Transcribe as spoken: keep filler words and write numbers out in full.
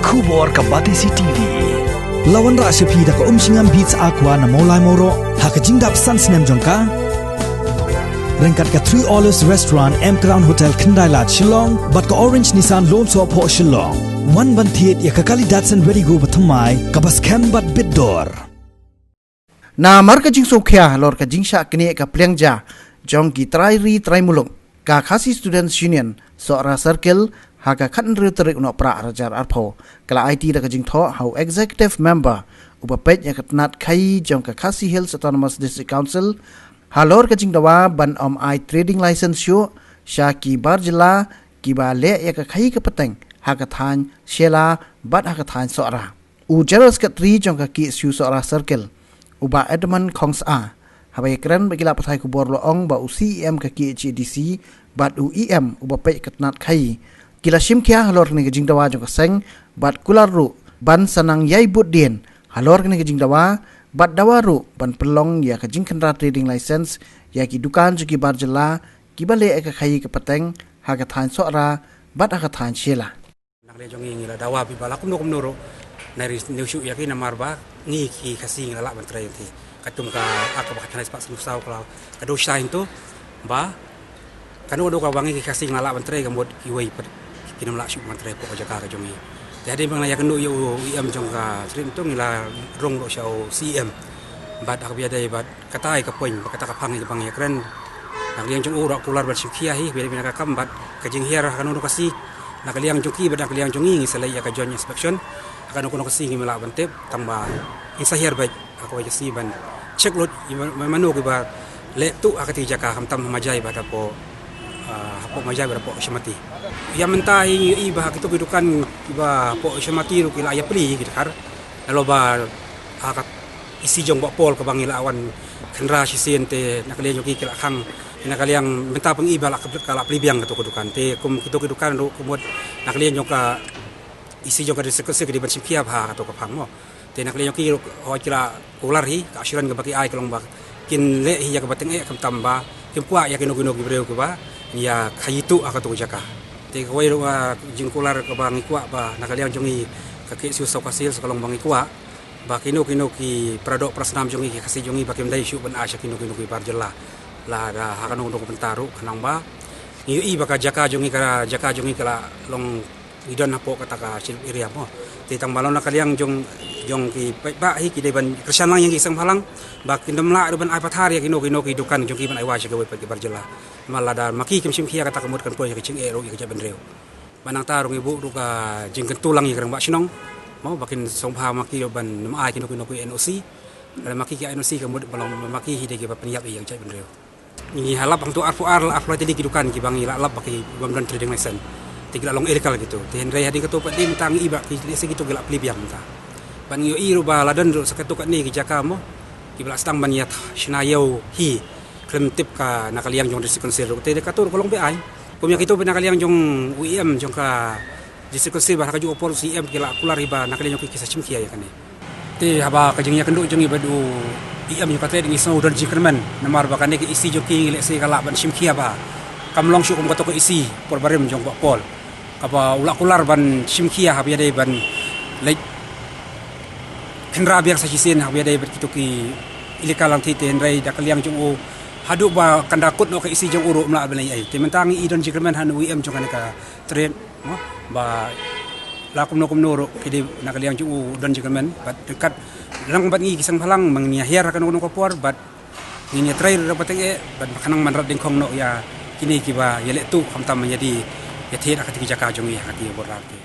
Khubor ka Batesi T V. La wanrah sha phi da ka Umshngam Beats Aqua na Mawlai Mawroh ha ka jingdap san snem jong ka. Ryngkat ka Three Olives Restaurant, M Crown Hotel, Khyndai Lad, Shillong, bad ka Orange Nissan Lone Soh Phoh Shillong. Wan ban thied ïa ka kali Datsun Redi-GO bathymmai kaba skhem bad bit dor. Namar ka jingsngewkhia halor ka jingshah knieh ka pliang ja jong ki trai ri trai muluk, ka Khasi Students Union Sohra Circle, ha ka khathynriew tarik u Nohprah arhajar arphew, ka la aiti da ka jingthoh ha u Executive Member uba peit ïa ka tnat khaii jong ka Khasi Hills Autonomous District Council halor ka jingdawa ban ym ai trading license shuh sha ki bar jylla kiba leh ïa ka khaii ka pateng ha ka thaiñ Shella bad ha ka thaiñ Sohra. U General Secretary jong ka K S U Sohra Circle, u Bah Edmund Khongs'a, haba ïakren bad ki lad pathai khubor, u la ong ba u C E M ka K H A D C bad u E M uba peit ka tnat khaii, ki la shimkhia halor kane ka jingdawa jong ka seng bad kular ruh ban sa nang ïai bud dien halor kane ka jingdawa, bad dawa ruh ban pynlong ïa ka jingkhynra trading license ïa ki dukan jong ki bar jylla kiba leh ïa ka khaii ka pateng ha ka thaiñ Sohra bad ha ka thaiñ Shella. Na ka liang jong ngi, ngi la dawa bad ba la kumno kumno ruh, nai ri sniew shuh ïa ki, namar ba ngi ki Khasi ngi la lah ban trei ïa ki. Katkum ka Act kaba khatkhyndai spah sanphew saw ka la, ka dei shai hangto ba kano kano kaba ngi ki Khasi ngi la lah ban trei, ka mut kiwei pat kim lah shuh ban trei hapoh ka jaka ka jong ngi. Te hadien ba ngi la ïakynduh ïa u E M jong ka state hangto, ngi la rung ruh sha u C E M. Bad ha kaba ïadei bad kata ïa ka point, bad kata ka phang ïa kaba ngi ïakren, na ka liang jong u ruh kular ban shimkhia hi, bad bad ka kam bad ka jinghiar ha kano kano ka sngi, na ka liang jong ki bad na ka liang jong ngi, ngi sa leit ïa ka joint inspection ha kano kano ka sngi, ngim lah ban tip, tang ba ngin sa hiar beit ha kawei ka sngi ban check lut ïa ma-, ma-, mano kiba leh tuh ha kata ka jaka, khamtam ha Majai bad hapoh, ah, hapoh Majai bad hapoh Ashamati. Ïa mynta hi ngi ïohi ba ha kito ki dukan kiba hapoh Ashamati ruh ki la ïaplie ki dkhar. Lalo ba ha ka isi jong Bah Paul kaba ngi la wan khynra shisien, te na ka liang jong ki ki la khang. Na ka liang mynta pyngi ba la ka, ka la plie biang kato ka dukan. Te kum kito ki dukan ruh ka mut na ka liang jong ka isi jong ka District Council ka dei ban shimkhia bha kato ka phang mo. Te na ka liang jong ki ruh hooid ki la kular hi, ka assurance kaba ki ai ka long ba kin leh hi ïa kaba tyngeh, khamtam ba kim kwah ïa kino kino ki briew kiba ïa khaii tuh ha kato ka jaka. Te kawei ruh ka jingkular kaba ngi kwah ba na ka liang jong ngi ka K S U Sohra Circle ka long ba ngi kwah ba kino kino ki paradoh parasnam jong ngi ki Khasi jong ngi ba kim dei shuh ban ai sha kino kino ki bar jylla. Lada ha kano kano ka bynta ruh, khnang ba ngi ïohi ba ka jaka jong ngi, ka jaka jong ngi ka la long, ngi don hapoh kata ka shelf area mo. Te tang ba long na ka liang jong, jong ki paidbah hi ki dei ban kyrshan lang ïa ngi ki seng bhalang ba kin ym lah ruh ban ai pathar ïa kino kino ki dukan jong ki ban ai wai sha kiwei pat ki bar jylla. Ma lada ma ki kim shimkhia, kata ka mut kan poi ïa ka jingeh ruh ïa ka jaitbynriew. Ba nangta ruh ngi buh ruh ka jingkyntu lang ïa ki rangbah shnong mo, ba kin sngewbha ma ki ruh ban ym ai kino kino ki N O C. Lada ma ki ki ai N O C ka mut ba long ma ki hi dei kiba pynïap ïa ka jaitbynriew. Ngi la lap hangto arphew ar, arphew lai tylli ki dukan kiba ngi la lap ba ki bym don trading license. Te ki la long illegal kito. Te hynrei hadien kato pat de mynta ngi i ba ki lehse kito ki la plie biang mynta. Ban ngi ïohi ruh ba la don ruh sa kato katne ki jaka mo, kiba la sdang ban ïa shna ïew hi khlem tip ka na ka liang jong District Council ruh. Te kato ruh ka long be-aiñ. Kum ïa kito pat na ka liang jong u E M jong ka District Council bad ha kajuh ka por u C E M ki la kular hi ba na ka liang jong ki ki sa shimkhia ïa kane. Te haba ka jingïakynduh jong ngi bad u E M jong ka state, ngi sngew u don jingkyrmen namar ba kane ka isi jong ki lehse ka lah ban shimkhia bha. Kam long shuh kum kato ka isi por barim jong Bah Paul, kaba u la kular ban shimkhia haba ïadei ban leit khynra biang sa shisien haba ïadei bad kito ki illegal lang. Te hynrei da ka liang jong u, haduh ba kan da kut noh ka isi jong u ruh ym lah ban leh ei ei. Te mynta ngi i don jingkyrmen ha u E M jong kane ka state mo, ba la kumno kumno ruh ki dei na ka liang jong u don jingkyrmen bad ryngkat lang bad ngi ki seng bhalang, ma ngin ïa hiar ha kano kano ka por bad ngin ïa trei ruh da kaba tyngeh bad khnang ban rat dyngkhong noh ïa kine kiba ïa leh tuh, khamtam ban ïa die ïa thied ha kata ki jaka jong ngi ha kata ki bor lar te.